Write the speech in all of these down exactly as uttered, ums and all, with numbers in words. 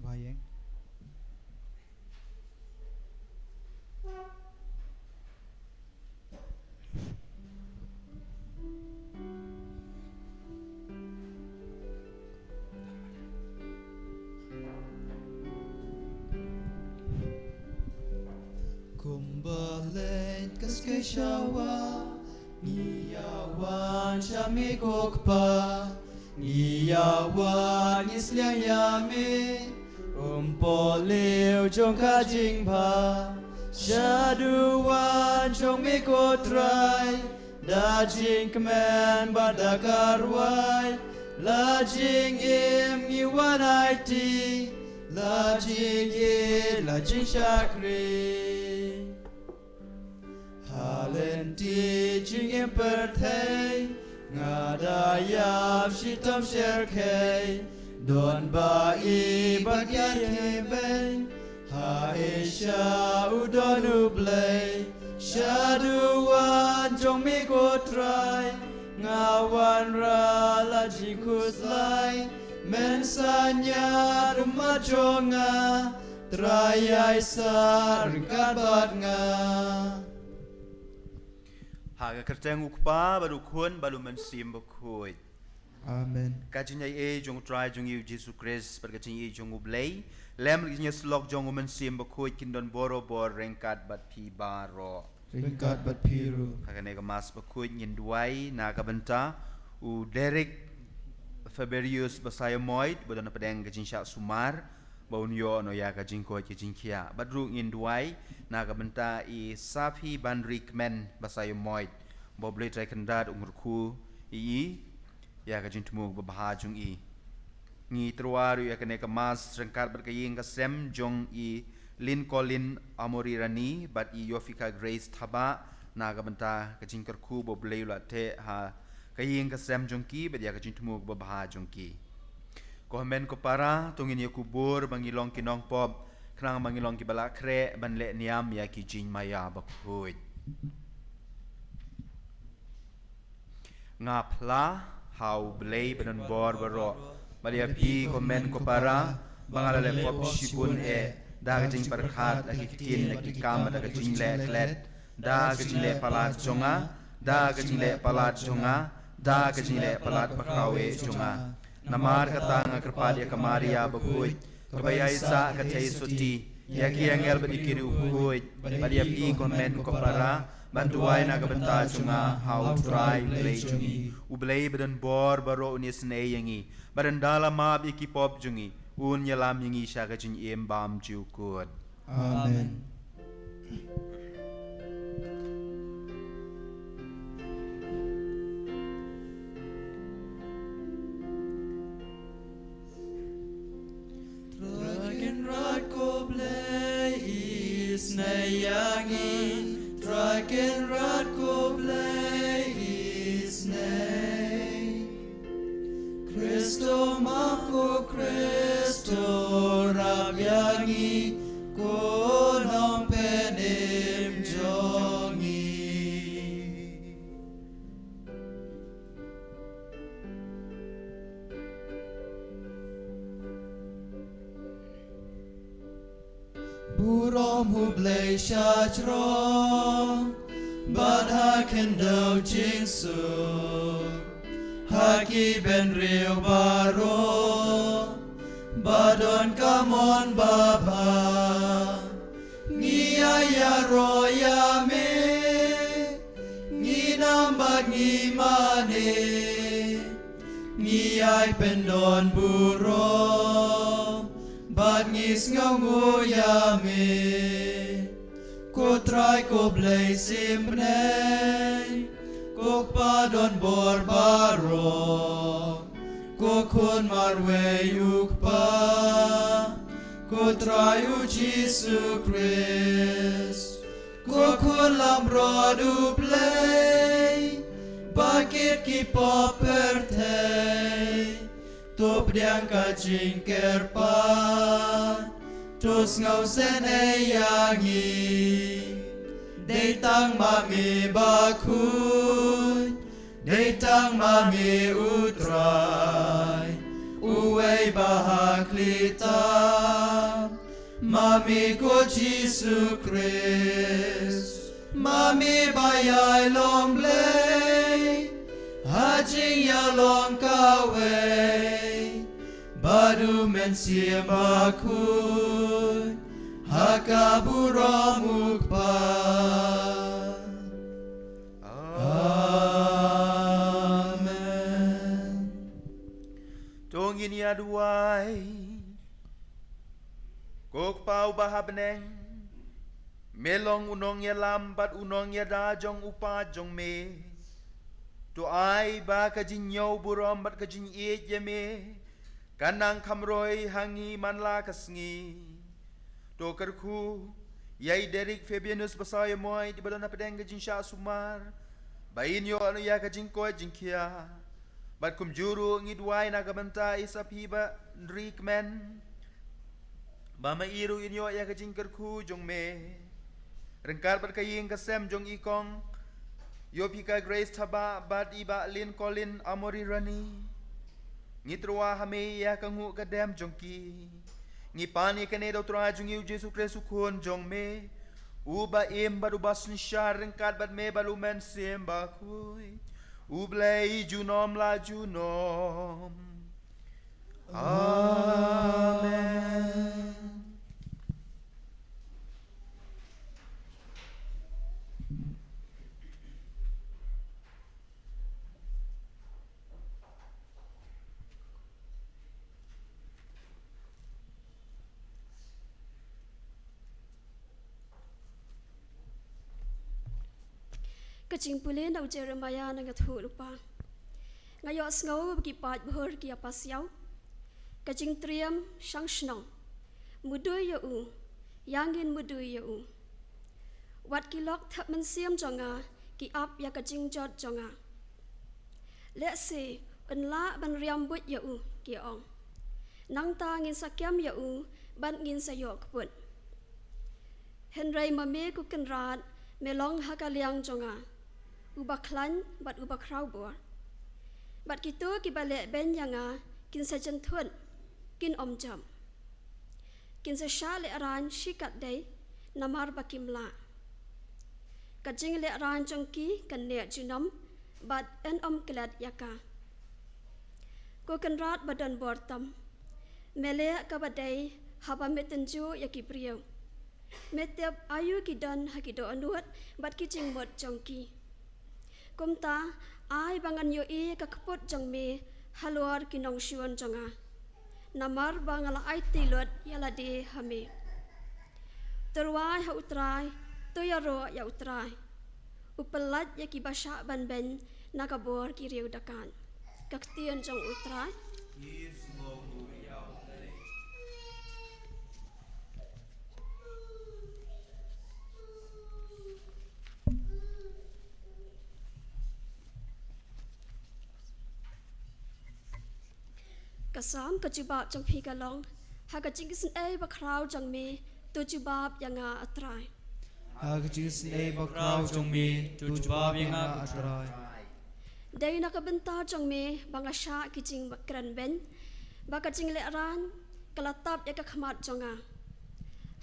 Ba ïeng. Kumba leit ka skei shawa, ngi ïa wan sha me ko Kpa, ngi ïa wan ngi sliang ïa me, um pohliew jong ka jingbha, sha duwan jong me ko Trai, da jingkmen bad da ka rwai, la jingim ngi wan aiti, la jingïeit la jingshakri. Ha lynti jingim pyrthei, nga da ïap shitom syrkhei, don ba i bad ïa ki beiñ, ha Asia u don U Blei, sha duwan jong me ko Trai, nga wanrah la jingkhuslai, men saiñia ummat jong nga, Trai ïaisah ryngkat bad nga. Ha ka kyrteng U Kpa bad U Khun bad U Mynsiem Bakhuid. Amen. Ka jingaiei jong U Trai jong ngi U Jisu Khrist bad ka jingïeit jong U Blei, lem bad ka jingïasyllok jong U Mynsiem Bakhuid kin don bor bor ryngkat bad phi baroh. Ryngkat bad phi ruh. Ha kane ka Mass Bakhuid ngin duwai na ka bynta u Derek Faberius Basaiawmoit ba don hapdeng ka jingshah sumar, ba un ïoh noh ïa ka jingkoit ka jingkhiah. Bad ruh ngin duwai na ka bynta i Saphi Banrikmen Basaiawmoit, ba U Blei Trai Kynrad un kyrkhu ïa i ïa ka jingthmu babha jong i. Ngi tyrwa ruh ïa kane ka Mass ryngkat bad ka ïing ka sem jong i Lynn Colin Amorirani bad i Yofika Grace Thabah, na ka bynta ka jingkyrkhu ba U Blei u la theh ha ka ïing ka sem jong ki bad ïa ka jingthmu babha jong ki. Ko hynmen ko para, to ngin ïa kubur ba ngi long ki nongpop, khnang ba ngi long kiba la khreh ban leh niam ïa ki jingmaïa bakhuid. Nga phla ha U Blei ba don bor baroh, bad ïa phi ko hynmen ko para, ba nga la leh pop shibun eh, da ka jingpyrkhat, da ki ktien, da ki kam, da ka jingleh klet, da ka jingleh palat jong nga, da ka jingleh palat jong nga, da ka jingleh palat bakhraw eh jong nga. Namar kata nga kyrpad ïa ka Maria bakhuid, kaba ïaisah ka theisotti, ïa ki angel bad ïa ki riewkhuid, bad ïa phi ko hynmen ko para, ban duwai na ka bynta jong nga ha U Trai Blei jong ngi. U Blei ba don bor baroh un isynei ïa ngi, bad un da la map ïa ki pop jong ngi, un ïalam ïa ngi sha ka jingim bymjukut. Amen. Trai Kynrad ko Blei isynei ïa ngi, Trai Kynrad ko Blei isynei. Khristo ma ko Khristo rap ïa ngi, ko Nongpynim jong ngi. Burom U Blei sha jrong, bad ha khyndew jingsuk, ha ki bynriew baroh, ba don ka mon babha. Ngi ïa ïaroh ïa me, ngi nam bad ngi mane, ngi ïai pyndon burom, bad ngi sngewnguh ïa me. Ko Trai ko Blei symphynei, ko Kpa don bor baroh, ko Khun marwei U Kpa, ko Trai U Jisu Khrist, ko Khun lamrot U Blei, ba kit ki pop pyrthei. To pdiang ka jingkyrpad, to sngewsynei ïa ngi. Dei tang ma me bakhuid, dei tang ma me U Trai, uwei ba ha khlieh tam. Me ko Jisu Khrist, ma me ba ïai long Blei, ha jingïalong kawei bad U Mynsiem Bakhuid, ha ka burom U Kpa. Amen. To ngin ïa duwai. Ko Kpa uba ha bneng, me long u nongïalam bad u nongïada jong u Paid jong me. To ai ba ka jingñiew burom bad ka jingïeit ïa me kan nang kham roi ha ngi man la ka sngi. To kyrkhu ïa i Derek Fabianus Basaiawmoit, iba don hapdeng ka jingshah sumar, ba in ïoh ïa ka jingkoit jingkhiah. Bad kumjuh ruh ngi duwai na ka bynta i Saphi Banrikmen, ba ma i ruh in ïoh ïa ka jingkyrkhu jong me. Ryngkat bad ka ïing ka sem jong i kong Yopika Grace Thabah bad i Bah Lin Colin Amorirani, ngi tyrwa ha me ïa ka nguh ka dem jong ki. Ngi pan ïa kane da U Trai jong ngi U Jisu Khrist U Khun jong me, uba im bad uba synshar ryngkat bad me bad U Mynsiem Bakhuid, U Blei junom la junom. Amen. Ka jingpule na u Jeremiah na nga thuh lypa. Nga ïohsngew ba ki paid bhur ki ïa pasiaw. Ka jingtriem shang shnong. Mudui ïa u, ïa ngin mudui ïa u. Wat ki lok thep mynsiem jong nga ki ap ïa ka jingjot jong nga. Lehse un lah ban riam buit ïa u, ki ong. Nangta ngin sa kem ïa u bad ngin sa ïoh kput. Hynrei ma me ko Kynrad, me long ha ka liang jong nga, uba khlaiñ bad uba khraw bor. Bad kito kiba leh beiñ ïa nga kin sa jynthut, kin ym jop. Kin sa shah lehraiñ shikatdei namar ba kim lah. Ka jinglehrain jong ki kan neh junom bad yn ym klet ïa ka. Ko Kynrad ba don bor tam, me leh kaba dei haba me tynjuh ïa ki briew. Me tip aïu ki don ha ki dohnud bad ki jingmut jong ki. Kumta, ai ba ngan ïohi ïa ka kput jong me halor ki nongshun jong nga. Namar ba nga la aiti lut ïa lade ha me. To rwai ha U Trai, to ïaroh ïa U Trai. U pyllait ïa kiba shah ban beiñ na ka bor ki riew dakaid. Ka ktien jong U Trai. Ka Salm ka jubab jong phi ka long, ha ka jingisynei bakhraw jong me, to jubab ïa nga, A Trai. Ha ka jingisynei bakhraw jong me, to jubab ïa nga, A Trai. Dei na ka bynta jong me ba nga shah ki jingkren beiñ, ba ka jinglehrain ka la tap ïa ka khmat jong nga.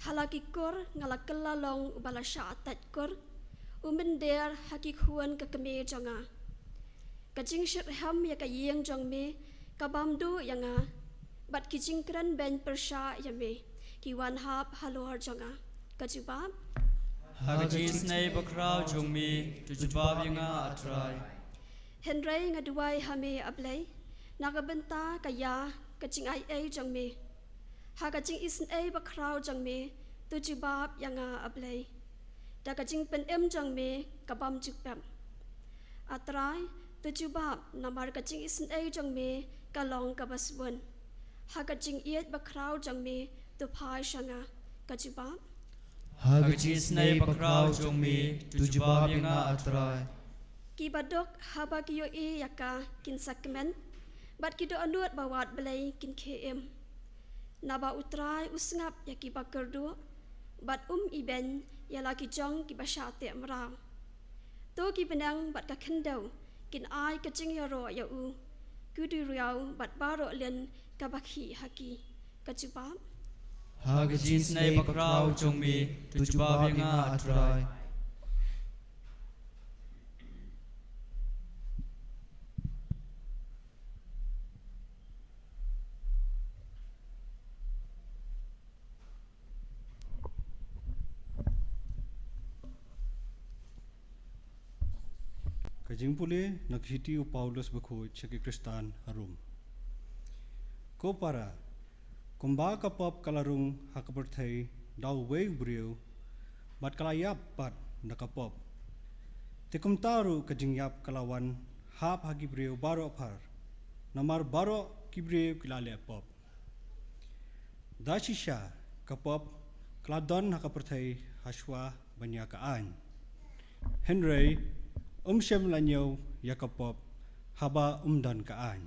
Ha la ki kur nga la kylla long uba la shah tait kur, u mynder ha ki khun ka kmie jong nga. Ka jingshitrhem ïa ka ïing jong me ka bam duh ïa nga, bad ki jingkren beiñ pyrshah ïa me ki wan hap halor jong nga. Ka jubab. Ha ka jingisynei bakhraw jong me, to jubab ïa nga, A Trai. Hynrei nga duwai ha me, A Blei, na ka bynta ka ïa ka jingaiei jong me. Ha ka jingisynei bakhraw jong me, to jubab ïa nga, A Blei. Da ka jingpynim jong me ka bam jubab. A Trai, to jubab namar ka jingisynei jong me ka long kaba sbun. Ha ka jingïeit bakhraw jong me, to phai sha nga. Ka jubab. Ha ka jingisynei bakhraw jong me, to jubab ïa nga, A Trai. Kiba duk haba ki ïohi ïa ka kin sa kmen, bad ki dohnud ba wad Blei kin khie im. Naba U Trai u sngap ïa kiba kyrduh, bad um ibeiñ ïa la ki jong kiba shah teh mraw. To ki bneng bad ka khyndew kin ai ka jingïaroh ïa u, ki duriaw bad baroh lin kaba khih ha ki. Ka jubab. Ha ka jingisynei bakhraw jong me, to jubab ïa nga, ah Trai. Ka jingpule na ka shithi u Paulus bakhuid sha ki Khristan ha Rom. Ko para, kumba ka pop ka la rung ha ka pyrthei da uwei u briew, bad ka la ïap pat da ka pop, te kumta ruh ka jingïap ka la wan hap ha ki briew baroh phar, namar baroh ki briew ki la leh pop. Da shisha ka pop ka la don ha ka pyrthei hashuwa ban ïa ka aiñ. Hynrei um shym la ñiew ïa ka pop haba um don ka aiñ.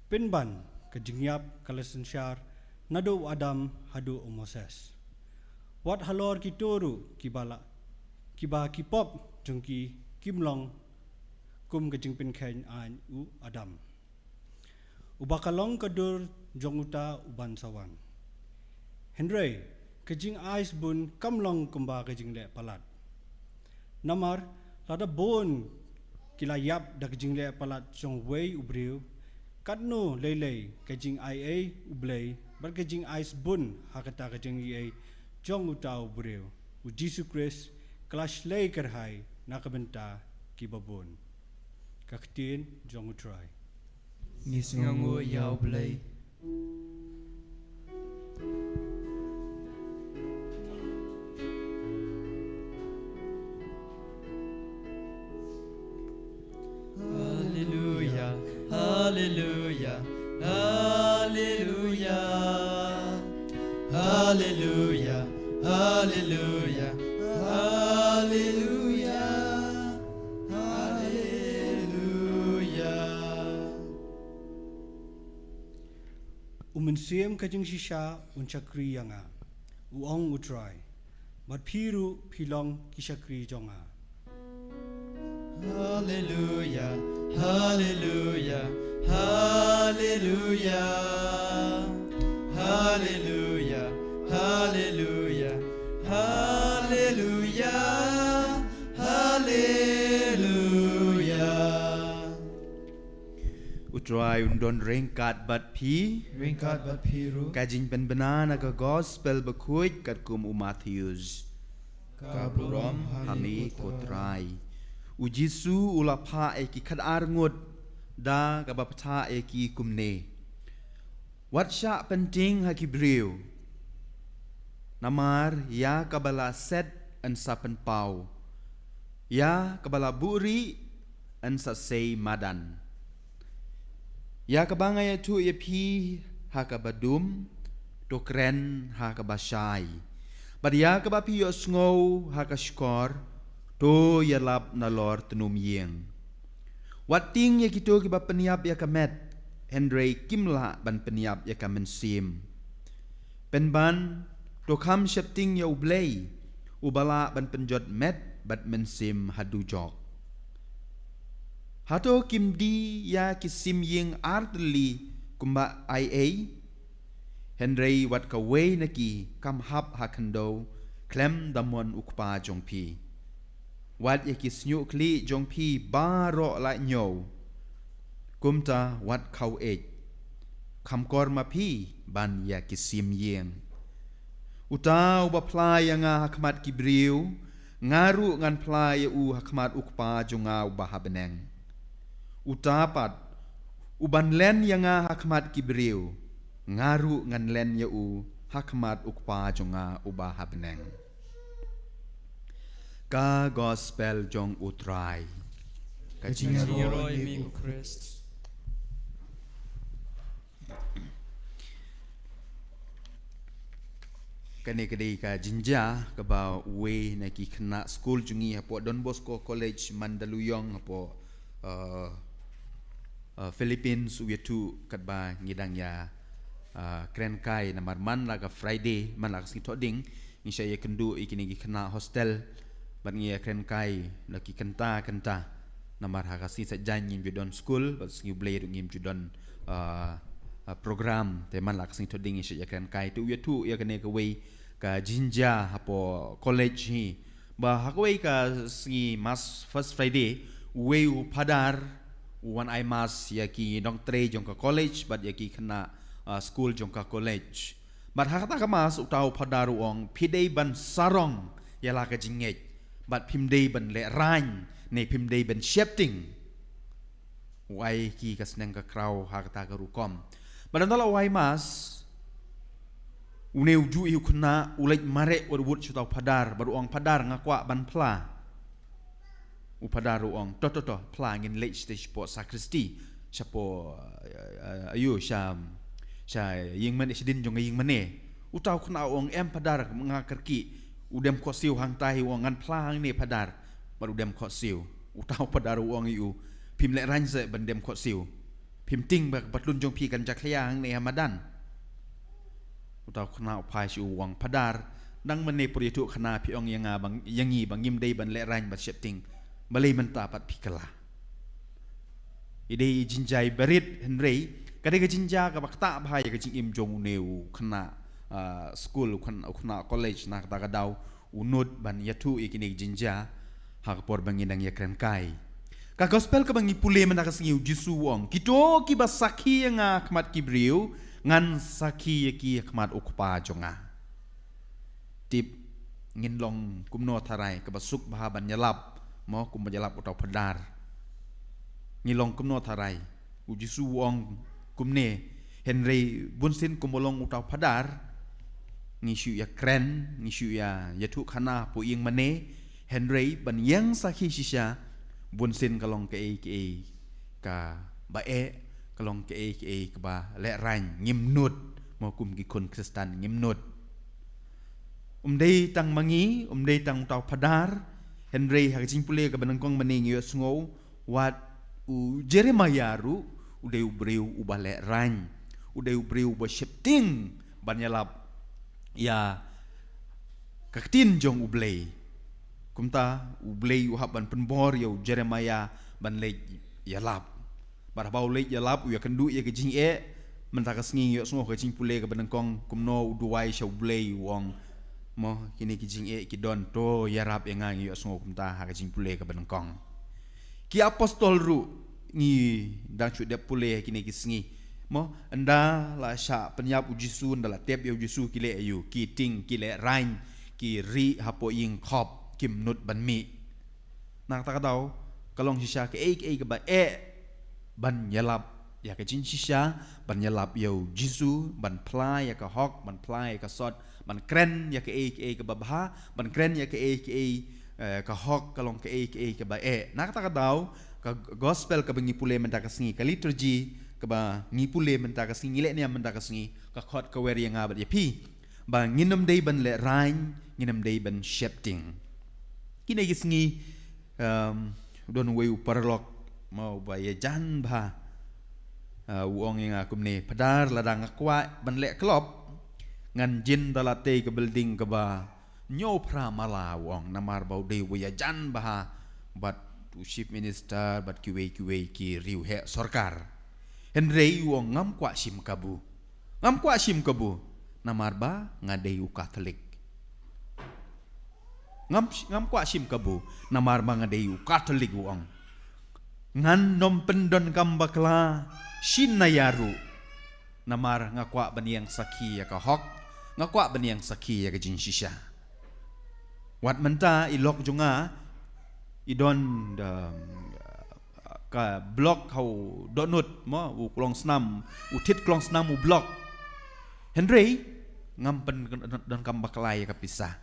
Pynban ka jingïap ka la synshar naduh u Adam haduh u Moses. Wat halor kito ruh kiba la, kiba ki pop jong ki kim long kum ka jingpynkheiñ aiñ u Adam, uba ka long ka dur jong uta uban sa wan. Hynrei ka jingaisbun kam long kumba ka jingleh palat. Namar lada bun ki la ïap da ka jingleh palat jong uwei u briew, katno lei lei ka jingaiei U Blei bad ka jingaisbun ha kata ka jingaiei jong uta u briew, u Jisu Khrist, ka la shlei kyrhai na ka bynta kiba bun. Ka ktien jong u Trai. Ngi sngewnguh ïa U Blei. Haleluya, haleluya, haleluya. Haleluya, haleluya, haleluya. Haleluya. U Mynsiem ka jingshisha un shakri ïa nga, u ong u Trai. Bad phi ruh phi long ki shakri jong nga. Haleluya, haleluya, haleluya. Haleluya, haleluya, haleluya, haleluya. U Trai un don ryngkat bad phi. Ryngkat bad phi ruh. Ka jingpynbna na ka Gospel bakhuid katkum u Mathaios. Ka burom ha me ko Trai. U Jisu u la phah ïa ki khatar ngut da kaba phah ïa ki kumne: Wat shah pynting ha ki briew. Namar ïa kaba la set yn sa pynpaw, ïa kaba la buhrieh yn sa sei madan. Ïa kaba nga ïathuh ïa phi ha kaba dum, to kren ha kaba shai. Bad ïa kaba phi ïohsngew ha ka shkor, to ïalap nalor tnum ïing. Wat ting ïa kito kiba pynïap ïa ka met, hynrei kim lah ban pynïap ïa ka mynsiem. Pynban, to kham sheptieng ïa U Blei, uba lah ban pynjot met bad mynsiem ha dujok. Hato kim die ïa ki sim ïing artylli kumba aiei? Hynrei wat kawei na ki kam hap ha khyndew khlem da mon U Kpa jong phi. Wat ïa ki shñiuh khlieh jong phi baroh la ñiew. Kumta wat khaw eit. Kham kor ma phi ban ïa ki sim ïing. Uta uba phla ïa nga ha khmat ki briew, nga ruh ngan phla ïa u ha khmat U Kpa jong nga uba ha bneng. Uta pat uban len ïa nga ha khmat ki briew, nga ruh ngan len ïa u ha khmat U Kpa jong nga uba ha bneng. Ka Gospel jong U Trai. Ka jingjingjia ïa me ko Khrist. Kane ka dei ka jingjia kaba uwei na ki khynnah skul jong ngi hapoh Don Bosco College Mandaluyong hapoh, uh, uh, Philippines u ïathuh katba ngi dang ïa, uh, kren kai, namar man la ka Friday, man la ka sngi Thohdieng, ngi shah ïakynduh ïa kine ki khynnah hostel bad ngi ïakren kai la ki kynta kynta. Namar ha ka sngi Saitjaiñ ngim ju don skul bad sngi U Blei ruh ngim ju don, ah, uh, program te man la ka sngi Thohdieng i shu ïakren kai te u ïathuh ïa kane kawei ka jingjia hapoh college hi. Ba ha kawei ka sngi Mass First Friday, uwei u phadar u wan ai mass ïa ki nongtrei jong ka college bad ïa ki khynnah, uh, skul jong ka college. Bad ha kata ka mass uta u phadar u ong, phi dei ban sarong ïa la ka jingngeit bad phim dei ban lehraiñ ne phim dei ban sheptieng. U ai ki ka sneng ka kraw ha kata ka rukom. Bad ynda la u ai mass, une u juh hi u khynnah u leit mareh wut wut sha uta u phadar bad u ong, phadar, nga kwah ban phla. U phadar u ong, to to to, phla, ngin leit shatei shapoh sakristi, shapoh, uh, uh, ayu sha, sha ïing mane, shadien jong ka ïing mane. Uta u khynnah u ong, em phadar, nga kyrkieh. U dem khohsiew hangta hi, u ong, ngan phla hangne phadar. Bad u dem khohsiew. Uta u phadar u ong ïa u, phim lehraiñ seh ban dem khohsiew. Phim tieng ba ka patlun jong phi kan jakhlia hangne ha madan. Uta u khynnah u phai sha u, u ong, phadar, dang mynne por ïathuh khana phi ong ïa nga ba, ïa ngi ba ngim dei ban lehraiñ ban sheptieng. Balei mynta pat phi kylla? I dei i jingjia iba rit, hynrei ka dei ka jingjia kaba ktah bha ïa ka jingim jong une u khynnah, ah, skul, u khynnah, u khynnah college. Na kata ka daw u nud ban ïathuh ïa kine ki jingjia ha ka por ba ngi dang ïakren kai. Ka gospel kaba ngi pule mynta ka sngi, u Jisu u ong, kito kiba sakhi ïa nga ha khmat ki briew, ngan sakhi ïa ki ha khmat u Kpa jong nga. Tip, ngin long kumno tharai, kaba suk bha ban ïalap, mo, kumba ïalap uta u phadar? Ngi long kumno tharai? U Jisu u ong kumne, hynrei bunsien kumba long uta u phadar, ngi shu ïakren, ngi shu ïa, ïathuh khana hapoh ïing mane, hynrei ban ïeng sakhi shisha, bunsien ka long kaei kaei kaba eh, ka long kaei kaei kaba lehraiñ, ngim nud, mo, kum ki khun Khristan ngim nud. Um dei tang ma ngi, um dei tang uta u phadar, hynrei ha ka jingpule kaba nyngkong mynne ngi ïohsngew, wat u Jeremiah ruh u dei u briew uba lehraiñ, u dei u briew uba sheptieng ban ïalap ïa ka ktien jong U Blei. Kumta U Blei u hap ban pynbor ïa u Jeremiah ban leit ïalap. Bad haba u leit ïalap, u ïakynduh ïa ka jingeh. Mynta ka sngi ngi ïohsngew ha ka jingpule kaba nyngkong kumno u duwai sha U Blei, u ong, mo, kine ki jingeh ki don, to ïarap ïa nga, ngi ïohsngew kumta ha ka jingpule kaba nyngkong. Ki apostol ruh ngi dang shu dep pule ha kine ki sngi, mo, ynda la shah pynïap u Jisu, ynda la tep ïa u Jisu, ki leh aïu? Ki tieng, ki lehraiñ, ki rieh hapoh ïing khop, kim nud ban mih. Na kata ka daw, ka long shisha kaei kaei kaba eh ban ïalap ïa ka jingshisha, ban ïalap ïa u Jisu, ban phla ïa ka hok, ban phla ïa ka sot, ban kren ïa kaei kaei kaba bha, ban kren ïa kaei kaei, eh, ka hok, ka long kaei kaei kaba eh. Na kata ka daw, ka gospel kaba ngi pule mynta ka sngi, ka liturgy kaba ngi pule mynta ka sngi, ngi leh niam mynta ka sngi, ka khot ka wer ïa nga bad ïa phi ba ngin ym dei ban lehraiñ, ngin ym dei ban sheptieng. Kine ki sngi, um, don uwei u paralok, mo, uba ïajan bha. Uh, u ong ïa nga kumne, phadar, lada nga kwah ban leh klop, ngan jin da lade ka building kaba hynñiew phra mala, u ong, namar ba u dei uba ïajan bha bad u chief minister bad kiwei kiwei ki riew heh sorkar. Hynrei u ong, ngam kwah shim kabu. Ngam kwah shim kabu namar ba nga dei u Katholik. Ngam, ngam kwah shim kabu namar ba nga dei u Katholik, u ong. Ngan ym pyndonkam bakla shisha ruh namar nga kwah ban ïeng sakhi ïa ka hok, nga kwah ban ïeng sakhi ïa ka jingshisha. Wat mynta i lok jong nga i don da ka block ha u dohnud, mo, u klongsnam, u thied klongsnam u block. Hynrei ngam pyndonkam bakla ïa ka pisa.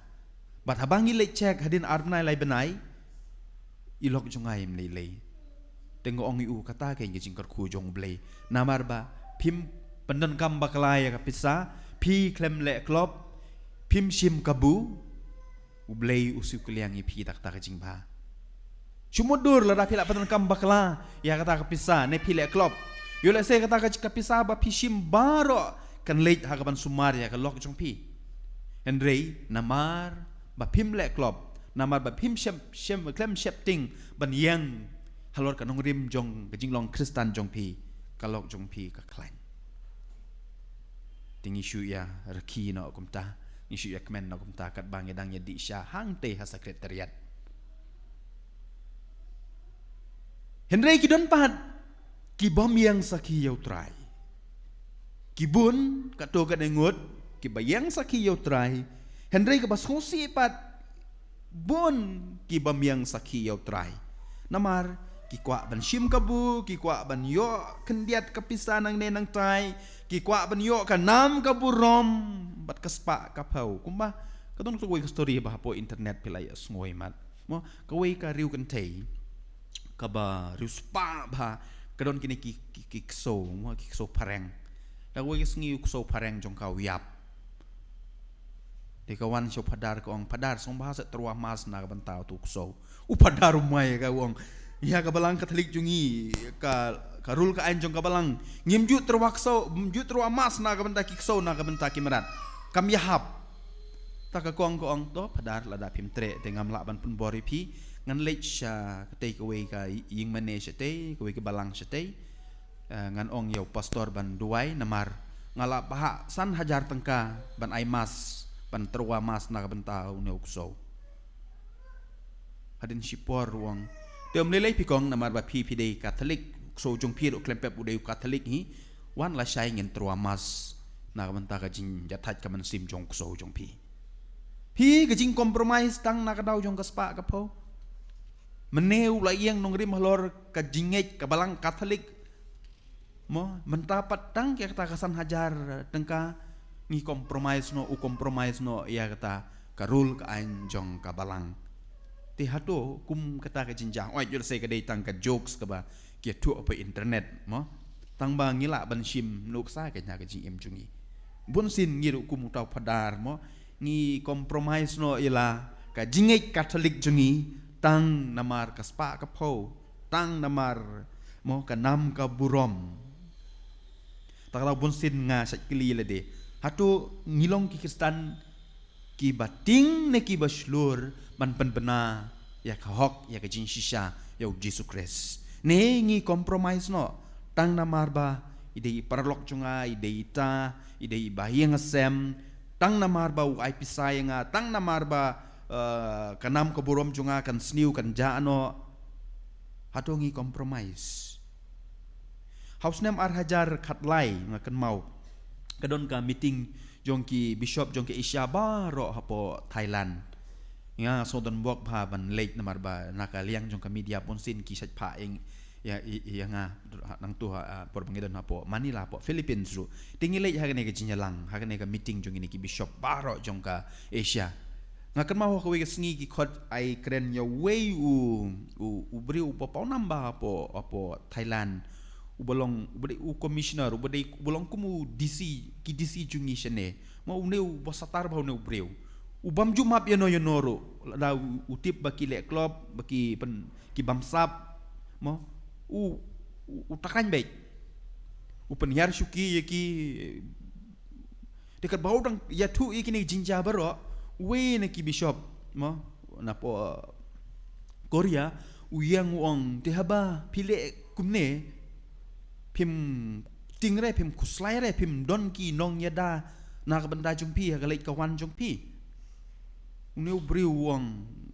Bad haba ngi leit check hadien ar bnai lai bnai, i lok jong nga im lei lei. Te nga ong ïa u, kata ka ïa ka jingkyrkhu jong U Blei. Namar ba phim pyndonkam bakla ïa ka pisa, phi khlem leh klop, phim shim kabu, U Blei u siew kylliang ïa phi da kata ka jingbha. Shu mutdur lada phi la pyndonkam bakla ïa kata ka pisa ne phi leh klop. Ïoh lehse kata ka, ka pisa ba phi shim baroh kan leit ha kaban sumar ïa ka lok jong phi. Hynrei namar ba phim leh klop, namar ba phim shem, shem, khlem sheptieng ban ïeng halor ka nongrim jong ka jinglong Khristan jong phi, ka lok jong phi ka khlaiñ. Te ngi shu ïa rkhie noh kumta, ngi shu ïa kmen noh kumta, katba ngi dang ïa dih sha hangtei ha Secretariat. Hynrei ki don pat ki bym ïeng sakhi ïa u Trai. Ki bun katto katne ngut kiba ïeng sakhi ïa u Trai. Hynrei kaba sngewsih pat, bun ki bym ïeng sakhi ïa u Trai. Namar ki kwah ban shim kabu, ki kwah ban ïoh khyndiat ka pisa nangne nangtai, ki kwah ban ïoh ka nam ka burom bad ka spah ka phew. Kumba ka don kawei ka story ba hapoh internet phi la ïa sngew mat, mo, kawei ka riew kynthei kaba riewspah bha, ka don kine ki, ki, ki ksew, mo, ki ksew phareng. Da kawei ka sngi u ksew phareng jong ka u ïap. Te ka wan sha u phadar, ka ong, "Phadar, sngewbha sa tyrwa mass na ka bynta utu u ksew." U phadar u mei, ka ong, "Ïa ka balang Katholik jong ngi, ka, ka rule ka aiñ jong ka balang, ngim ju tyrwa ksew, ngim ju tyrwa mass na ka bynta ki ksew, na ka bynta ki mrad. Kam ïahap." Ta ka kong ka ong, "To phadar, lada phim treh te ngam lah ban pynbor ïa phi. Ngan leit sha katei kawei ka ïingmane shatei, kawei ka balang shatei. Eh, ngan ong ïa u pastor ban duwai, namar nga la phah san hajar tyngka ban ai mass, ban tyrwa mass na ka bynta une u ksew." Hadien shipor u ong, "Te ym lei lei phi kong, namar ba phi, phi dei Katholik, u ksew jong phi ruh khlem pep u dei u Katholik hi. Wan lashai ngin tyrwa mass na ka bynta ka jingïathait ka mynsiem jong u ksew jong phi." Phi, ka jingcompromise tang na ka daw jong ka spah ka phew. Mynne u la ïeng nongrim halor ka jingngeit ka balang Katholik, mo, mynta pat tang ïa kata ka san hajar tyngka ngi compromise noh, u compromise noh ïa kata ka rule ka aiñ jong ka balang. Te hato kum kata ka jingjia, oi, ïoh lehse ka dei tang ka jokes kaba ki ïathuh hapoh internet, mo. Tang ba ngi lah ban shim nuksa ka ïa ka jingim jong ngi. Bunsien ngi ruh kum uta u phadar, mo, ngi compromise noh ïa la ka jingngeit Katholik jong ngi tang namar ka spah ka phew, tang namar, mo, ka nam ka burom. Ta ka daw bunsien nga shait kylli lade, hato ngi long ki Khristan kiba tieng ne kiba shlur ban pynbna ïa ka hok, ïa ka jingshisha ïa u Jisu Khrist? Ne ngi compromise noh tang namar ba i dei i paralok jong nga, i dei ita, i dei i bahaïing hasem, tang namar ba u ai pisa ïa nga, tang namar ba, eh, ka nam ka burom jong nga kan sniew, kan jah noh? Hato ngi compromise? Ha u snem ar hajar khatlai, nga kynmaw, ka don ka meeting jong ki bishop jong ka Asia baroh hapoh Thailand. Nga sngewdon bok bha ban leit namar ba na ka liang jong ka media bunsien ki shait phah ïa, ïa, ïa, ïa nga, nangtu ha, ha, por ba ngi don hapoh Manila, hapoh Philippines ruh. Te ngi leit ha kane ka jingïalang, ha kane ka meeting jong kine ki bishop baroh jong ka Asia. Nga kynmaw ha kawei ka sngi ki khot ai kren ïa uwei u, u, u briew uba pawnam bha hapoh, hapoh Thailand. Uba long, uba dei u commissioner, uba dei, uba long kum u D C, ki D C jong ngi shane. Mo, une uba satar bha une u briew. U bym ju map ïano ïano ruh. Lada u, u tip ba ki leh klop, ba ki pyn, ki bamsap, mo, u, u, u takhan beit. U pynhiar shuki ïa ki, te katba u dang ïathuh ïa kine ki jingjia baroh, uwei na ki bishop, mo, napoh Korea, u ïeng u ong, te haba phi leh kumne, phim tieng re, phim khuslai re, phim don ki nongïada na ka bynta jong phi ha ka leit ka wan jong phi. Une u briew u ong,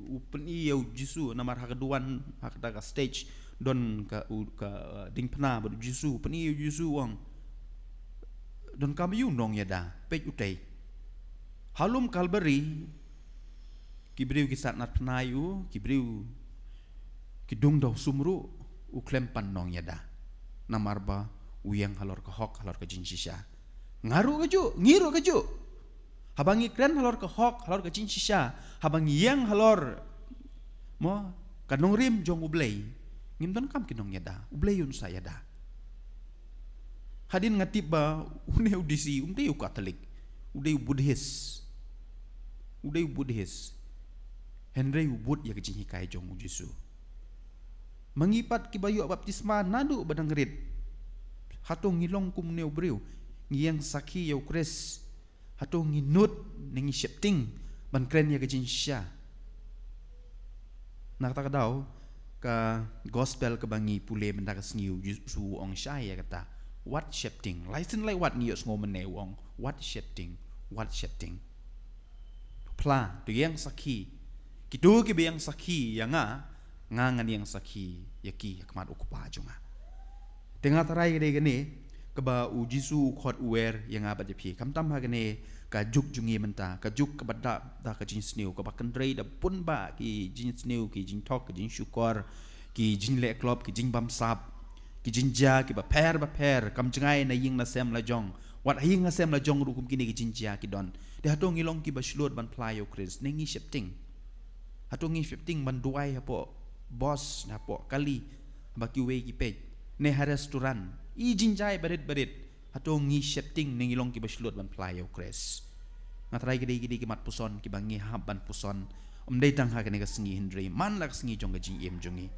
u pyni ïa u Jisu, namar ha ka duwan, ha kata ka stage, don ka, u, ka, uh, diengphna bad u Jisu, u pyni ïa u Jisu u ong, donkam ïa u nongïada, peit utei. Ha lum Kalbari, ki briew ki sat nat phna ïa u, ki briew ki dung da u sum ruh, u khlem pan nongïada. Namar ba u ïeng halor ka hok, halor ka jingshisha. Nga ruh kajuh, ngi ruh kajuh. Haba ngi kren halor ka hok, halor ka jingshisha, haba ngi ïeng halor, mo, ka nongrim jong U Blei, ngim donkam ki nongïada, U Blei un sa ïada. Hadien nga tip ba une u D C um dei u Katholik, u dei u Buddhist. U dei u Buddhist. Hynrei u bud ïa ka jinghikai jong u Jisu. Ma ngi pat kiba ïoh baptisma naduh ba dang rit, hato ngi long kum une u briew? Ngi ïeng sakhi ïa u Khrist? Hato ngi nud ne ngi sheptieng ban kren ïa ka jingshisha? Na kata ka daw, ka gospel kaba ngi pule mynta ka sngi, u Jisu u ong shai ïa kata. wat sheptieng. Lai sien lai wat ngi ïohsngew mynne u ong, wat sheptieng, wat sheptieng. Phla, to ïeng sakhi. Kito kiba ïeng sakhi ïa nga, nga ngan ïeng sakhi ïa ki ha khmat u Kpa jong nga. Te nga tharai ka dei kane kaba u Jisu u khot u wer ïa nga bad ïa phi. Khamtam ha kane ka juk jong ngi mynta, ka juk kaba dap da ka jingsniew, kaba kynrei da bun bah ki jingsniew, ki jingthok, ki jingshukor, ki jingleh klop, ki jingbamsap, ki jingjia kiba pher bapher, kam jngai na ïing na sem la jong. Wat ha ïing na sem la jong ruh kum kine ki jingjia ki don. Te hato ngi long kiba shlur ban phla ïa u Khrist ne ngi sheptieng? Hato ngi sheptieng ban duwai hapoh bus ne hapoh kali, ba kiwei ki peit, ne ha restaurant? I jingjia barit barit. Hato ngi sheptieng ne ngi long kiba shlur ban phla ïa u Khrist? Nga tharai ki dei, ki dei ki mat puson kiba ngi hap ban puson. Ym dei tang ha kane ka sngi hynrei man la ka sngi jong ka jingim jong ngi.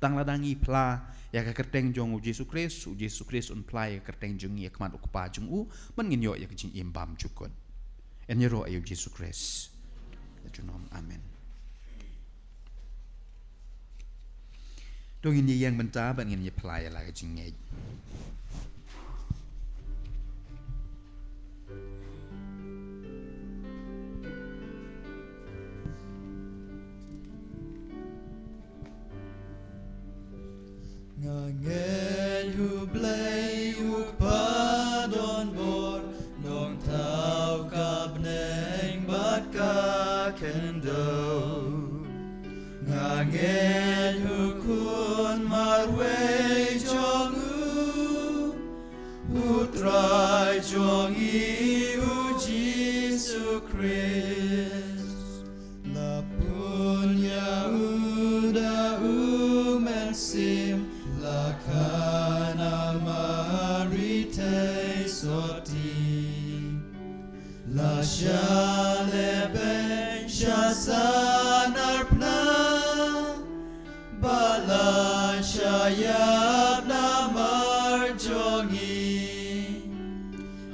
Tang lada ngi phla ïa ka kyrteng jong u Jisu Khrist, u Jisu Khrist un phla ïa ka kyrteng jong ngi ha khmat u Kpa jong u, ban ngin ïoh ïa ka jingim bymjukut. Yn ïaroh ïa u Jisu Khrist. Ïa junom. Amen. To ngin ïa ïeng mynta bad ngin ïa phla ïa la ka jingngeit. Nga ngeit U Blei U Kpa don bor, Nongthaw ka bneng bad ka khyndew. Nga ngeit U Khun marwei jong U, U Trai jong ngi U Jisu Khrist. La pun ïa U da U Mynsiem, la khan ha Mari thei sotti. La shah lehbeiñ sha san arpna, bad la shah ïap namar jong ngi.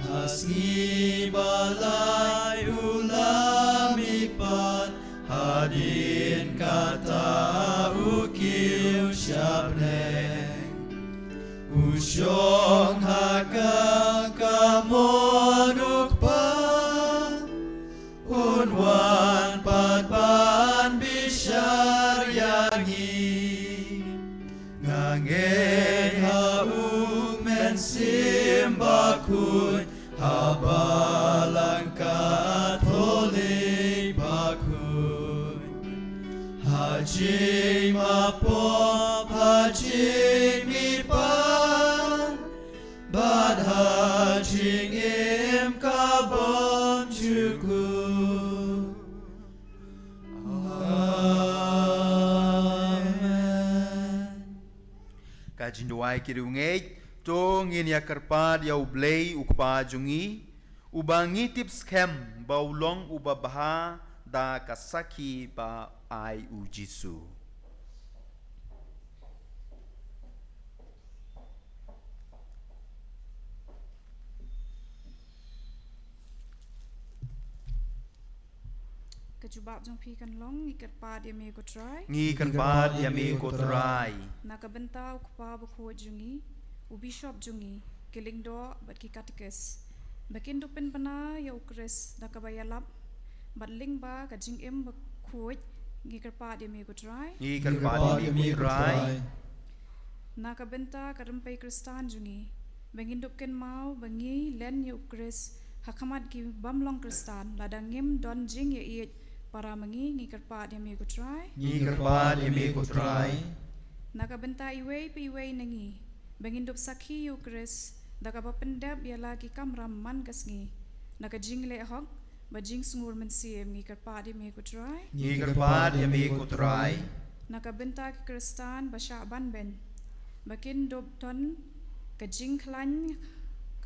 Ha sngi ba lai U la mih pat, hadien kata U kiew sha bneng. U shong ha ka kamon U Kpa, Un wan pat ban bishar ïa ngi. Nga ngeit ha U Mynsiem Bakhuid, ha Balang Katholik bakhuid, ha jingmap pop, ha jingmihpat, bad ha jingim ka bymjukut. Amen. Ka jingduwai ki riewngeit. To ngin ïa kyrpad ïa U Blei U Kpa jong ngi, uba ngi tip skhem ba u long uba bha da ka sakhi ba ai U Jisu. Ka jubab jong phi kan long, ngi kyrpad ïa me ko Trai. Ngi kyrpad ïa me ko Trai. Na ka bynta u kpa bakhuid jong ngi, u bishop jong ngi, ki lyngdoh bad ki katekis, ba kin dup pynbna ïa u Khrist da kaba ïalap bad lyngba ka jingim bakhuid, ngi kyrpad ïa me ko Trai. Ngi kyrpad ïa me ko Trai. Na ka bynta ka rympei Khristan jong ngi, ba ngin dup kynmaw ba ngi len ïa u Khrist ha khmat ki bym long Khristan, lada ngim don jingïaieit para ma ngi, ngi kyrpad ïa me ko Trai. Ngi kyrpad ïa me ko Trai. Na ka bynta iwei pa iwei na ngi, ba ngin dup sakhi ïa u Khrist da kaba pyndep ïa la ki kamram man ka sngi, na ka jingleh hok bad jingsngur mynsiem, ngi kyrpad ïa me ko Trai. Ngi kyrpad ïa me ko Trai. Na ka bynta ki Khristan ba shah ban beiñ, ba kin dup don ka jingkhlaiñ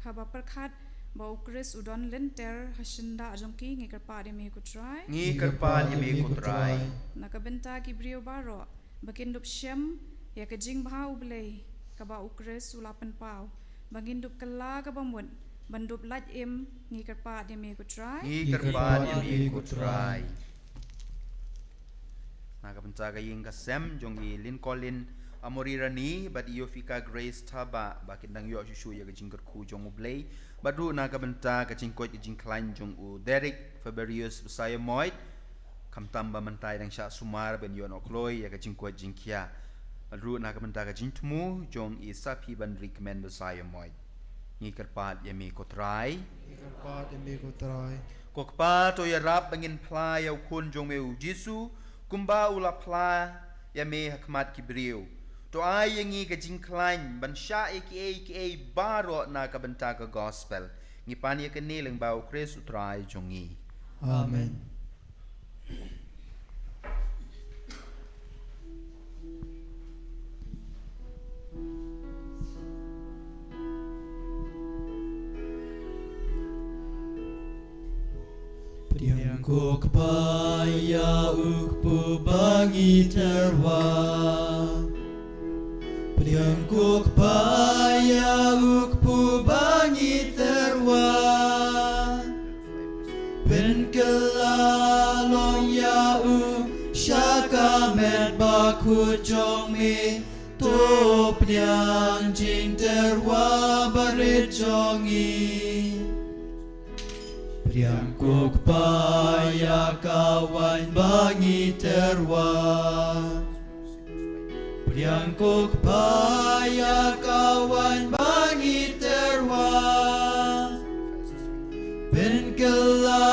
kaba pyrkhat ba u Khrist u don lynter ha shyndah jong ki, ngi kyrpad ïa me ko Trai. Ngi kyrpad ïa me ko Trai. Na ka bynta ki briew baroh ba kin dup shem ïa ka jingbha U Blei kaba u Khrist u la pynpaw, ba ngin dup kylla kaba mut ban dup lait im, ngi kyrpad ïa me ko Trai. Ngi kyrpad ïa me ko Trai. Na ka bynta ka ïing ka sem jong ki Lyncolin Amori Rani bad i Yofika Grace Thabah ba kin dang ïoh shuh shuh ïa ka jingkyrkhu jong U Blei, bad ruh na ka bynta ka jingkoit ka jingkhlaiñ jong u Derek Faberius Basaiawmoit, khamtam ba mynta i dang shah sumar ban ïoh noh kloi ïa ka jingkoit jingkhiah, bad ruh na ka bynta ka jingthmu jong i Saphibanrikmen Basaiawmoit. Ngi kyrpad ïa me ko Trai. Ngi kyrpad ïa me ko Trai. Ko Kpa, to ïarap ba ngin phla ïa u Khun jong me u Jisu kumba u la phla ïa me ha khmat ki briew. To ai ïa ngi ka jingkhlaiñ ban shah ïa kiei kiei baroh na ka bynta ka gospel. Ngi pan ïa kane lyngba u Khrist u Trai jong ngi. Amen. Pdiang ko Kpa ïa u kpu ba ngi tyrwa. Pdiang ko Kpa ïa u kpu ba ngi tyrwa. Pynkylla long ïa u sha ka met bakhuid jong me. To pdiang jingtyrwa barit jong ngi. Pdiang ko Kpa ïa ka waiñ ba ngi tyrwa. Pdiang ko Kpa ïa ka waiñ ba ngi tyrwa. Pynkylla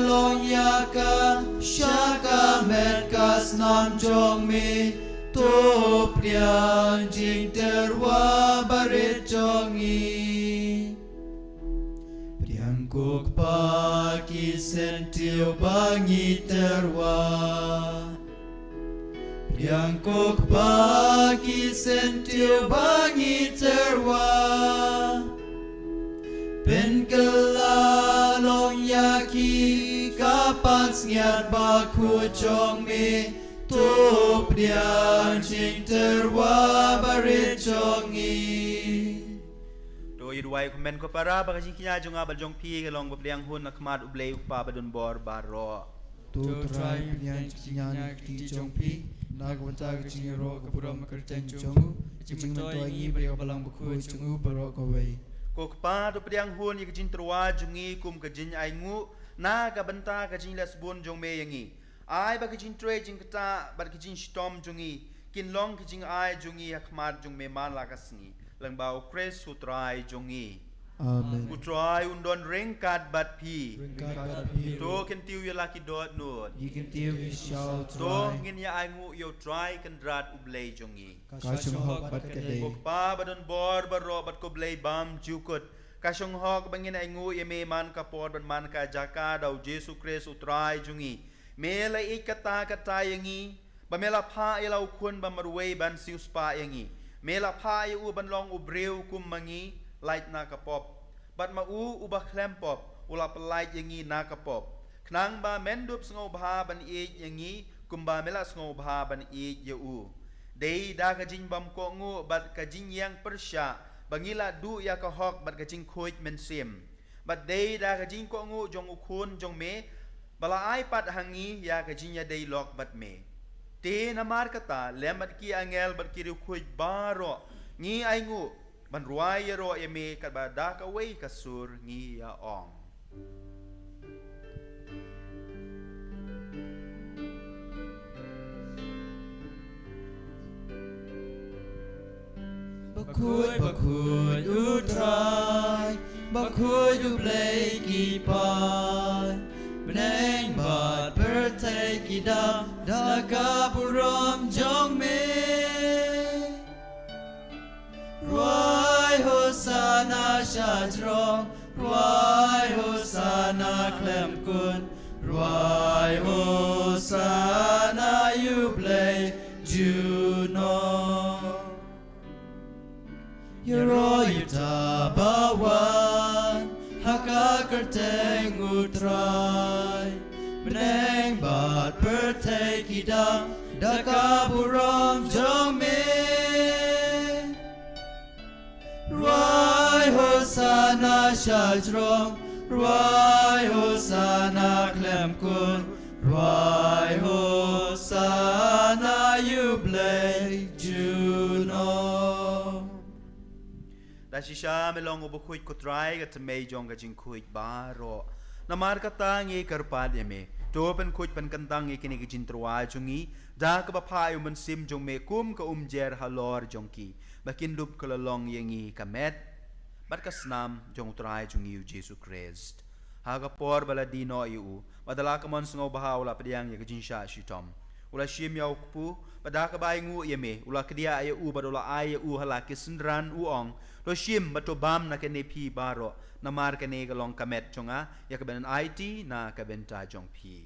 long ïa ka sha ka met ka snam jong me. To pdiang jingtyrwa barit jong ngi. Pdiang ko Kpa ki syntiew ba ngi tyrwa. Pdiang ko Kpa ki syntiew ba ngi tyrwa. Pynkylla long ïa ki ka pansngiat bakhuid jong me. To pdiang jingtyrwa barit jong ngi. To ïa duwai kmen ko para ba ka jingkñia jong nga bad jong phi ka long ba pdiang hun na khmat U Blei U Kpa badonbor baroh. To Trai pdiang jingkñia na ka kti jong phi na ka bynta ka jingïaroh ka burom ka kyrteng jong u, ka jingmyntoi ngi bad ïa ka balang bakhuid jong u baroh kawei. Ko Kpa to pdiang hun ïa ka jingtyrwa jong ngi kum ka jingainguh na ka bynta ka jinglehsbun jong me ïa ngi. Ai ba ka jingtrei jingktah bad ka jingshitom jong ngi kin long ka jingai jong ngi ha khmat jong me man la ka sngi. Lyngba u Khrist u Trai jong ngi. Amen. U Trai un don ryngkat bad phi. Ryngkat bad phi. To kyntiew ïa la ki dohnud. Ngi kyntiew ïa sha u Trai. To ngin ïa ainguh ïa u Trai Kynrad U Blei jong ngi. Ka shong hok bad ka dei. Ko Kpa badonbor baroh bad ko Blei bymjukut. Ka shong hok ba ngin ainguh ïa me man ka por bad man ka jaka da u Jisu Khrist u Trai jong ngi. Me la ïeit katta katta ïa ngi, ba me la phah ïa la u Khun ba marwei ban siewspah ïa ngi. Me la phah ïa u ban long u briew kum ma ngi, lait na ka pop. Bad ma u uba khlem pop u la pyllait ïa ngi na ka pop, khnang ba men dup sngewbha ban ïeit ïa ngi kumba me la sngewbha ban ïeit ïa u. Dei da ka jingbymkohnguh bad ka jingïeng pyrshah ba ngi la duh ïa ka hok bad ka jingkhuid mynsiem. Bad dei da ka jingkohnguh jong u Khun jong me ba la ai pat ha ngi ïa ka jingïadei lok bad me. Te namar kata, lem bad ki angel bad ki riewkhuid baroh, ngi ainguh ban rwai ïaroh ïa me katba da kawei ka sur ngi ïa ong. Bakhuid, bakhuid u Trai, bakhuid u Blei ki paid. Bneng bad pyrthei ki dap da ka burom jong me. Rwai Hosana sha jrong, rwai Hosana khlem kut, rwai Hosana ïa u Blei junom. Ïaroh ïa uta ba wan ha ka kyrteng u Trai. Bneng bad pyrthei ki dap da ka burom jong me. Rwai Hosana sha jrong, rwai Hosana khlem kut, rwai Hosana ïa u Blei ju junom. Da shisha me long u bakhuid, ko Trai, ka thymmei jong ka jingkhuid baroh. Namar kata ngi kyrpad ïa me, to pynkhuid pynkyntang ïa kine ki jingtyrwa jong ngi da kaba phah ïa u Mynsiem jong me kum ka umjer halor jong ki, ba kin dup ka la long ïa ngi ka met bad ka snam jong u Trai jong ngi u Jisu Khrist. Ha ka por ba la die noh ïa u, bad da la ka mon sngewbha u la pdiang ïa ka jingshah shitom. U la shim ïa u kpu, bad da kaba ainguh ïa me, u la kdiah ïa u, bad u la ai ïa u ha la ki synran, u ong: To shim bad to bam na kane phi baroh, namar kane ka long ka met jong nga, ïa kaban aiti na ka bynta jong phi.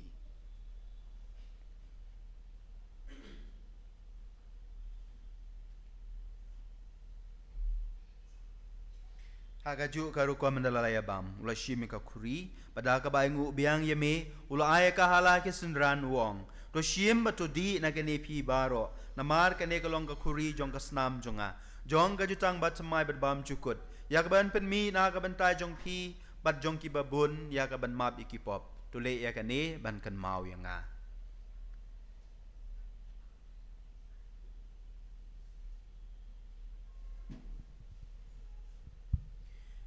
Ha kajuh ka rukom ynda la ïa bam, u la shim ïa ka khuri, bad da kaba ainguh biang ïa me, u la ai ïa ka ha la ki synran, u ong: To shim bad to dih na kane phi baroh, namar kane ka long ka khuri jong ka snam jong nga, jong ka jutang bathymmai bad bymjukut, ïa kaban pynmih na ka bynta jong phi bad jong kiba bun, ïa kaban map ïa ki pop. To leh ïa kane ban kynmaw ïa nga.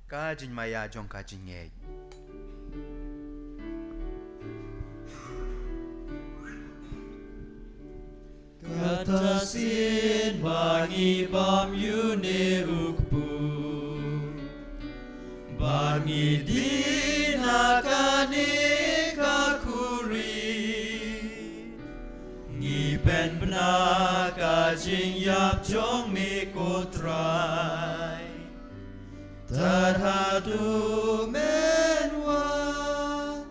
Ka jingmaïa jong ka jingngeit. Kata sien ba ngi bam ïa une u kpu, ba ngi dih na kane ka khuri, ngi pynbna ka jingïap jong me, ko Trai, tad haduh men wan.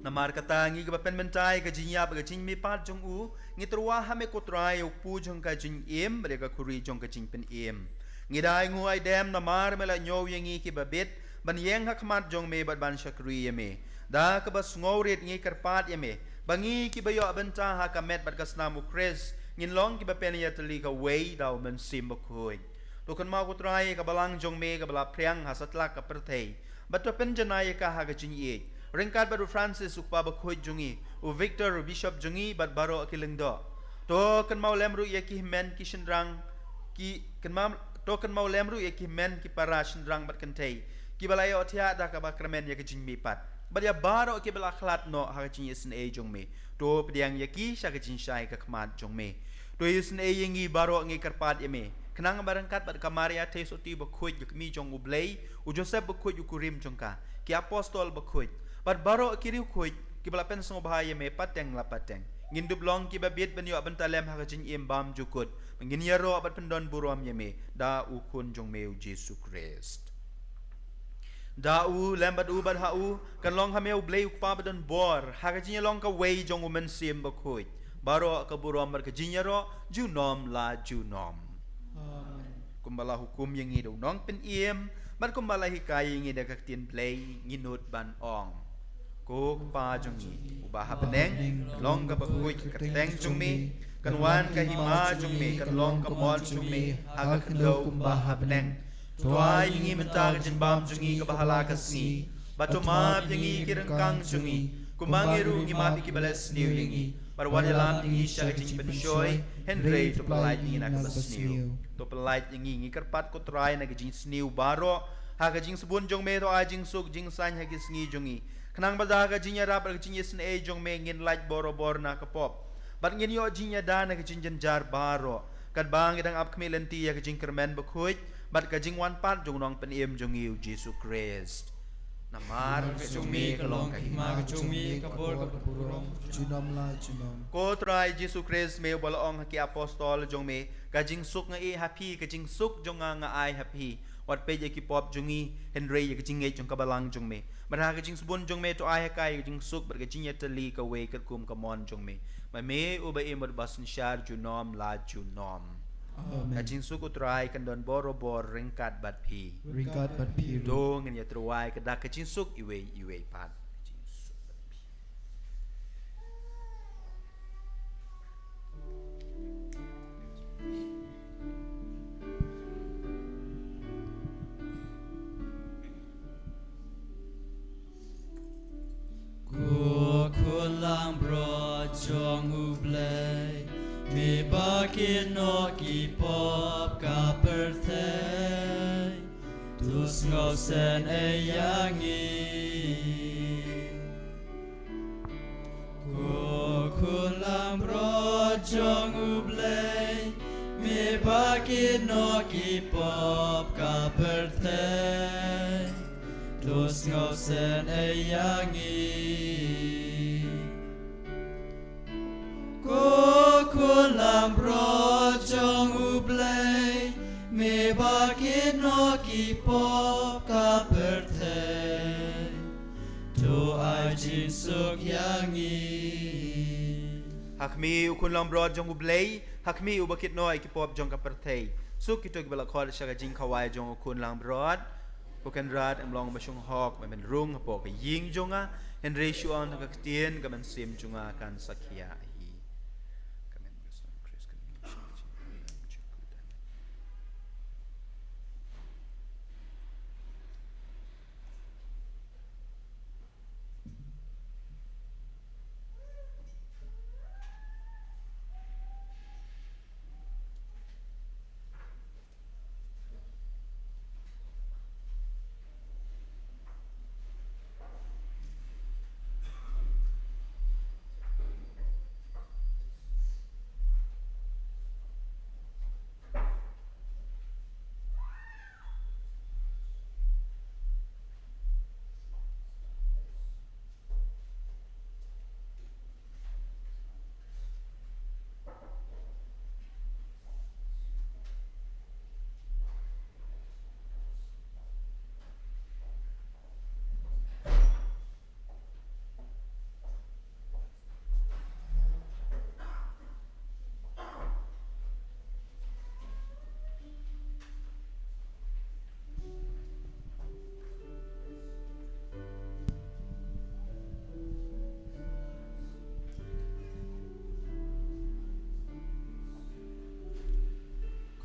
Namar kata, ngi kiba pynmynta ïa ka jingïap bad ka jingmihpat jong u, ngi tyrwa ha me, ko Trai, ïa u kpu jong ka jingim bad ïa ka khuri jong ka jingpynim. Ngi da ainguh aidem namar me la ñiew ïa ngi kiba bit ban ïeng ha khmat jong me bad ban shakri ïa me. Da kaba sngewrit ngi kyrpad ïa me ba ngi kiba ïoh bynta ha ka met bad ka snam u Khrist ngin long kiba pynïatylli kawei da u Mynsiem Bakhuid. To kynmaw, ko Trai, ka balang jong me kaba la phriang ha satlak ka pyrthei, bad to pynjanai ïa ka ha ka jingïeit, ryngkat bad u Francis u kpa bakhuid jong ngi, u Victor u bishop jong ngi, bad baroh ki lyngdoh. To kynmaw lem ruh ïa ki hynmen ki shynrang, ki kynmaw, to kynmaw lem ruh ïa ki hynmen ki para shynrang bad kynthei kiba la ïohthiah da kaba kyrmen ïa ka jingmihpat, bad ïa baroh kiba la khlad noh ha ka jingïasynei jong me. To pdiang ïa ki sha ka jingshai ka khmat jong me. To ïasynei ïa ngi baroh, ngi kyrpad ïa me, khnang ba ryngkat bad ka Maria Theisotti bakhuid, ka kmie jong u Blei, u Joseph bakhuid u kurim jong ka, ki apostol bakhuid, bad baroh ki riewkhuid kiba la pynsngewbha ïa me pateng la pateng, ngin dup long kiba bit ban ïoh bynta lem ha ka jingim bymjukut, ba ngin ïaroh bad pyndon burom ïa me da u Khun jong me u Jisu Khrist. Da u, lem bad u, bad ha u, kan long ha me u Blei u Kpa badonbor, ha ka jingïalong kawei jong u Mynsiem Bakhuid, baroh ka burom bad ka jingïaroh junom la junom. Amen. Kumba la hukum ïa ngi da u Nongpynim, bad kumba la hikai ïa ngi da ka ktien Blei, ngi nud ban ong: Ko Kpa jong ngi uba ha bneng, kan long kaba khuid ka kyrteng jong me, kan wan ka hima jong me, kan long ka mon jong me ha ka khyndew kumba ha bneng. To ai ïa ngi mynta ka jingbam jong ngi kaba ha la ka sngi, bad to map ïa ngi ki ryngkang jong ngi, kumba ngi ruh ngi map ïa kiba leh sniew ïa ngi, bad wat ïalam ïa ngi sha ka jingpynshoi, hynrei to pyllait ïa ngi na kaba sniew. To pyllait ïa ngi, ngi kyrpad ko Trai, na ka jingsniew baroh, ha ka jingsbun jong me to ai jingsuk jingsaiñ ha ki sngi jong ngi, khnang ba da ka jingïarap bad ka jingïasynei jong me ngin lait borabor na ka pop, bad ngin ïoh jingïada na ka jingjynjar baroh, katba ngi dang ap khmih lynti ïa ka jingkyrmen bakhuid bad ka jingwan pat jong u Nongpynim jong ngi u Jisu Khrist. Namar ka jong me ka long ka hima, ka jong me ka bor, ka burom junom la junom. Ko Trai Jisu Khrist, me uba la ong ha ki apostol jong me: Ka jingsuk nga ïeh ha phi, ka jingsuk jong nga nga ai ha phi. Wat peit ïa ki pop jong ngi, hynrei ïa ka jingngeit jong ka balang jong me. Bad ha ka jingsbun jong me to ai ha ka ïa ka jingsuk bad ka jingïatylli kawei katkum ka mon jong me, ba me uba im bad uba synshar junom la junom. Amen. Ka jingsuk u Trai kan don borabor ryngkat bad phi. Ryngkat bad phi ruh. To ngin ïatyrwa ïa ka da ka jingsuk iwei iwei pat. Ko Khun Langbrot jong U Blei, me ba kynnoh ki pop. Sngewsih ïa ngi. Ko khun langbrot jong U Blei, me ba kit noh ki pop ka pyrthei, to sngewsih ïa ngi. Ko khun langbrot jong U Blei, me ba kit noh ki pop ka pyrthei, to ai jingsuk ïa ngi. Ha khmih, U Khun langbrot jong U Blei, ha khmih, uba kit noh ïa ki pop jong ka pyrthei. Suk kito kiba la khot sha ka jingkhawai jong U Khun langbrot. Ko Kynrad, em long ba shong hok, ba men rung hapoh ka ïing jong nga, hynrei shu ong tang ka ktien, ka mynsiem jong nga kan sa khia hi.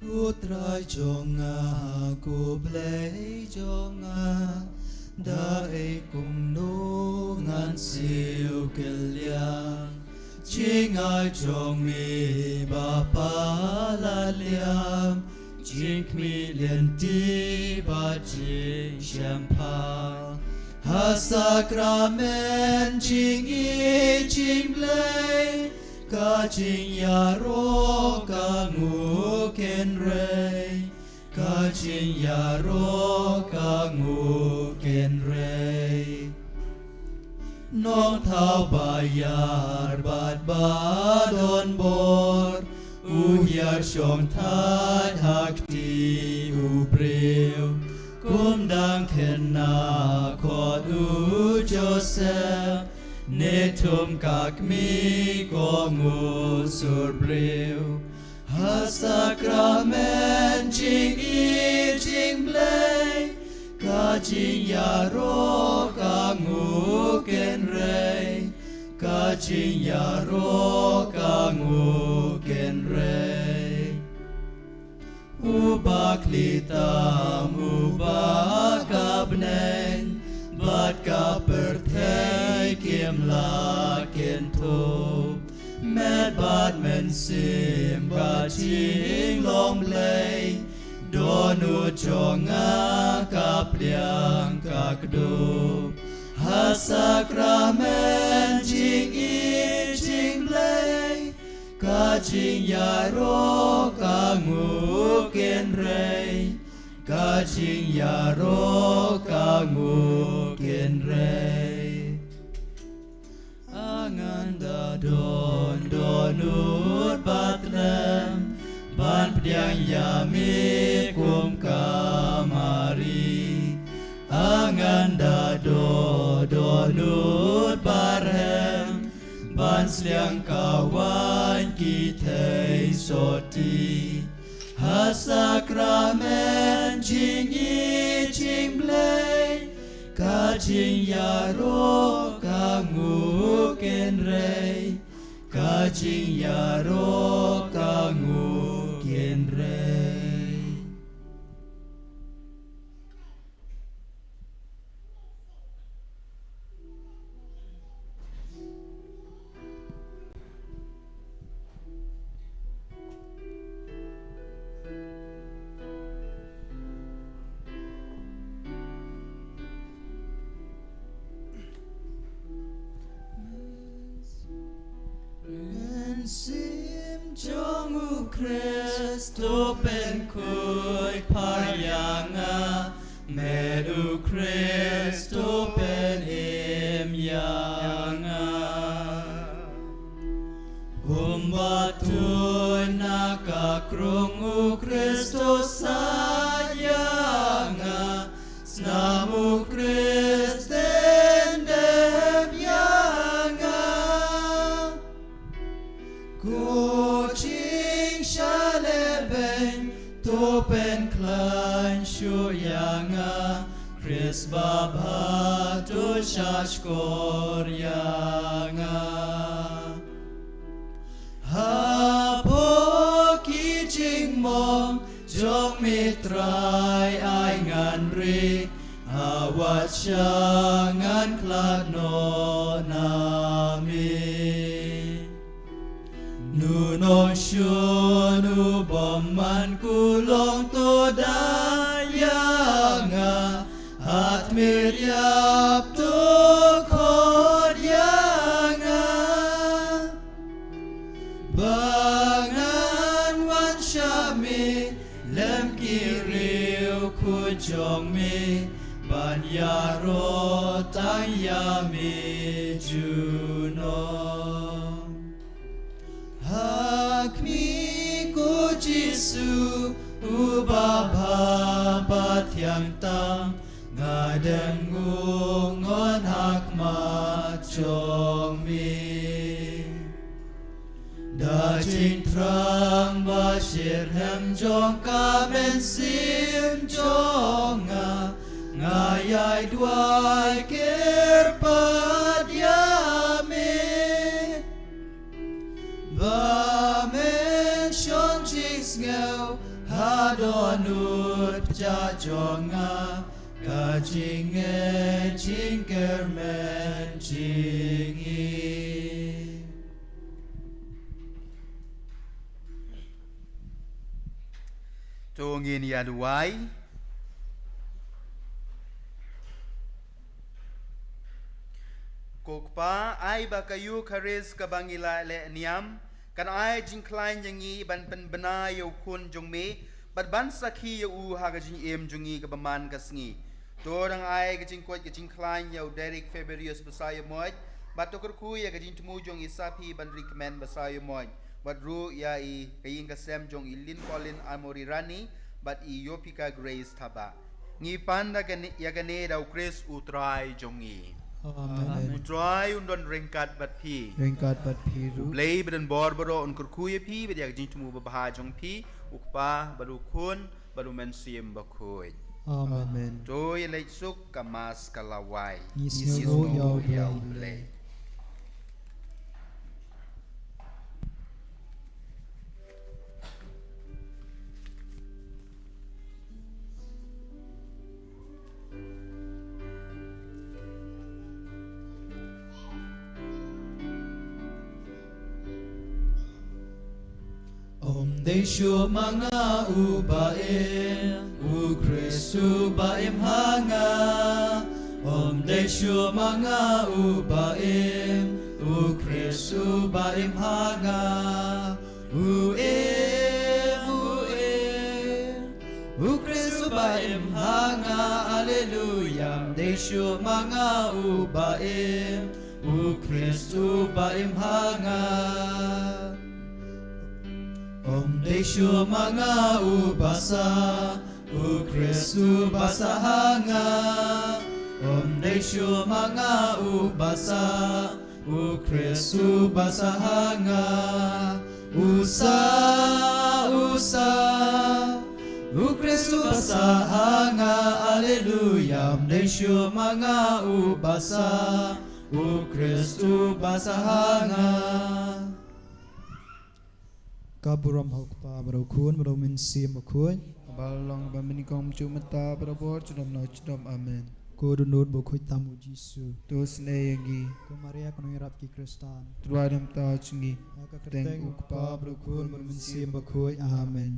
Ko Trai jong nga, ko Blei jong nga, da ei kumno ngan siew kylliang. Jingai jong me ba palat liam, jingkhmih lynti bad jingshemphang. Ha sakramen jingïeit jong U Blei, ka jingïaroh ka nguk hynrei, ka jingïaroh ka nguk hynrei. Nongthaw ba ïar bad ba don bor, u hiar shongthait ha kti u briew. Kum dang khynnah khot u Joseph, ne thung ka kmie kong u sur briew. Ha sakramen jingïeit jong U Blei, ka jingïaroh ka nguk hynrei, ka jingïaroh ka nguk hynrei. Uba khlieh tam, uba ka bneng bad ka pyrthei kim lah kynthup. Met bad mynsiem ka jinglong Blei, Dohnud jong nga ka pliang ka kdup. Ha sakramen jingïeit jong U Blei, ka jingïaroh ka nguk hynrei, ka jingïaroh ka nguk hynrei. Ngan da don dohnud bad khlem ban pdiang ïa me kum ka Mari. Ngan da don dohnud bad khlem ban sliang ka waiñ ki theisotti. Ha sakramen jingïeit jong U Blei, ka jingïaroh ka nguk hynrei, ka jingïaroh ka nguk hynrei. Khrist u pynkhuid phar ïa nga, met u Khrist u pynim ïa nga. Kumba tuid na ka krung u Khrist u sait ïa nga, snam u Khrist yn dep ïa nga. Ko jingshaleh beiñ to pynkhlaiñ shuh ïa nga, Khrist babha to shahshkor ïa nga. Hapoh ki jingmong jong me Trai, ai ngan ri, ha wat sha ngan khlad noh na me. Nu nongshun u bymman kulong to da ïa nga, ha tmier ïap to khot ïa nga. Ba ngan wan sha me lem ki riewkhuid jong me, ban ïaroh tang ïa me junom. Ha khmih, ko Jisu uba bha bad thiang tam, nga dem ngun ha khmat jong me. Da jingthrang ba shitrhem jong ka mynsiem jong nga, nga ïai duwai kyrpad ïa me. Ba men shon jingsngew ha dohnud jong nga, ka jingngeit jingkyrmen jong ngi. To ngin ïa duwai. Ko Kpa, ai ba ka ïu kharis kaba ngi la leh niam kan ai jingkhlaiñ ïa ngi ban pynbna ïa u Khun jong me bad ban sakhi ïa u ha ka jingim jong ngi kaba man ka sngi. To dang ai ka jingkoit ka jingkhlaiñ ïa u Derek Feberius Basaiawmoit, bad to kyrkhu ïa ka jingthmu jong i Saphi Banrikmen Basaiawmoit, bad ruh ïa i ka ïing ka sem jong i Lynn Colin Amory Rani bad i Yopika Grace Thabah. Ngi pan da kane, ïa kane da u Khrist u Trai jong ngi. Amen. U Trai un don ryngkat bad phi. Ryngkat bad phi ruh. U Blei ba don bor baroh un kyrkhu ïa phi bad ïa ka jingthmu babha jong phi, u Kpa bad u Khun bad u Mynsiem Bakhuid. Amen. To ïa leit suk, ka Mass ka la wai. Ngi sngewnguh ïa u Blei. Ym dei shuh ma nga uba im, u Khrist uba im ha nga. Ym dei shuh ma nga uba im, u Khrist uba im ha nga. U im, u im, u Khrist uba im ha nga, alleluia. Ym dei shuh ma nga uba im, u Khrist uba im ha nga. Ym dei shuh ma nga uba sah, u Khrist uba sah ha nga. Ym dei shuh ma nga uba sah, u Khrist uba sah ha nga. U sah, u sah, u Khrist uba sah ha nga, alleluia. Ym dei shuh ma nga uba sah, u Khrist uba sah ha nga. Ka burom ha u Kpa bad u Khun bad u Mynsiem Bakhuid. Kaba la long, ba mynnyngkong, mynta, barabor, junom la junom. Amen. Ko dohnud bakhuid tam u Jisu, to sngewbha ïa ngi. Ko Maria kynrad ïarap ki Khristan, to duwai namar jong ngi. Ha ka kyrteng u Kpa bad u Khun bad u Mynsiem Bakhuid. Amen.